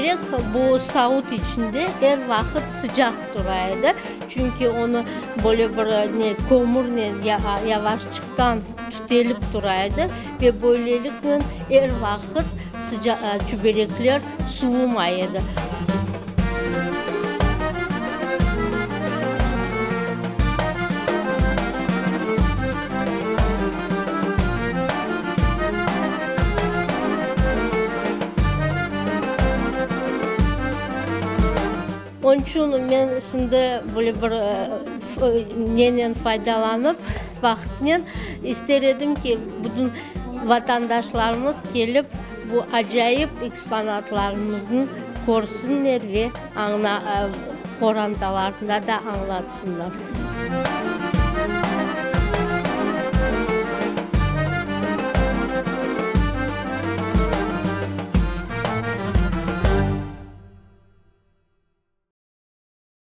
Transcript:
Çiberek bu savut içinde er vaqıt sıcaq tura edi, çünki onı böyle bir ne kömürnen yavaşçıqtan tütelip tura edi ve böyleliknen er vaqıt çiberekler suvumay edi. Onıñ içün men şimdi böyle bir nenen faydalanıp, vaqıtnen, ister edim ki, bütün vatandaşlarımız kelip, bu acayip eksponatlarımıznı körsünler ve qorantalarına da añlatsınlar.